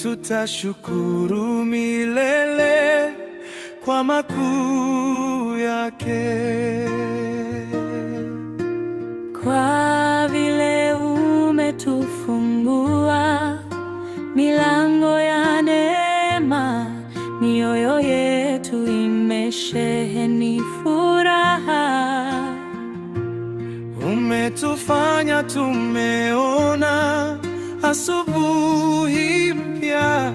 Tutashukuru milele kwa makuu yake. Kwa vile umetufungua milango ya neema, mioyo yetu imesheheni furaha. Umetufanya tumeona asubuhi mpya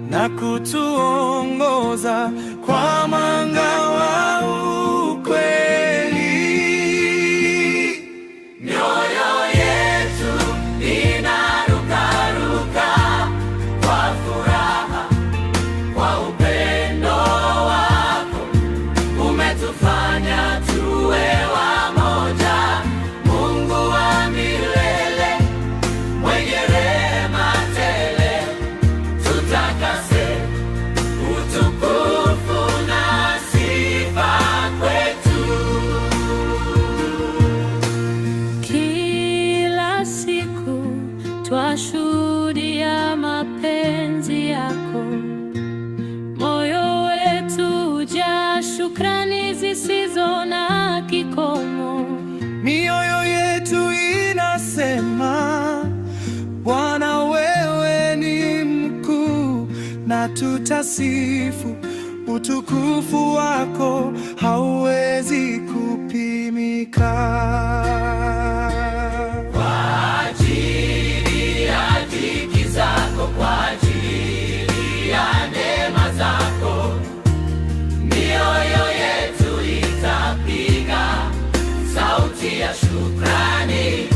na kutuongoza kwa mwanga wa ukweli. Mioyo yetu inarukaruka kwa furaha, kwa upendo wako umetufanya tuwe wamoja. Mungu wa milele, mwenye rehema tele, tutakase, utukufu na sifa kwetu. Kila siku twashuhudia mapenzi yako, moyo wetu hujaa shukrani zisizo na kikomo. Mioyo yetu inasema, Bwana wewe ni mkuu, na tutasifu utukufu wako hauwezi kupimika. Kwa ajili ya dhiki zako, kwa ajili ya neema zako, mioyo yetu itapiga sauti ya shukrani.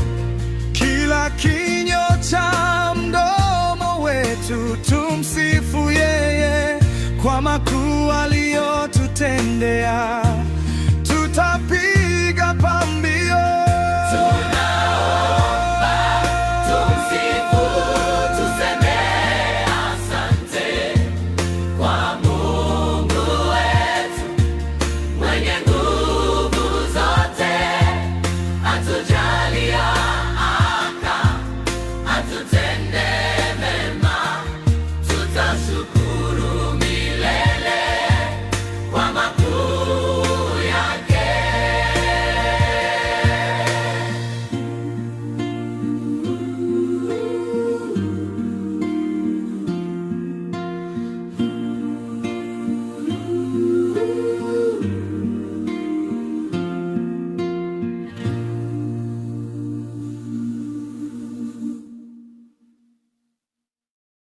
Kila kinywa cha mdomo wetu tumsifu yeye kwa makuu aliyotutendea.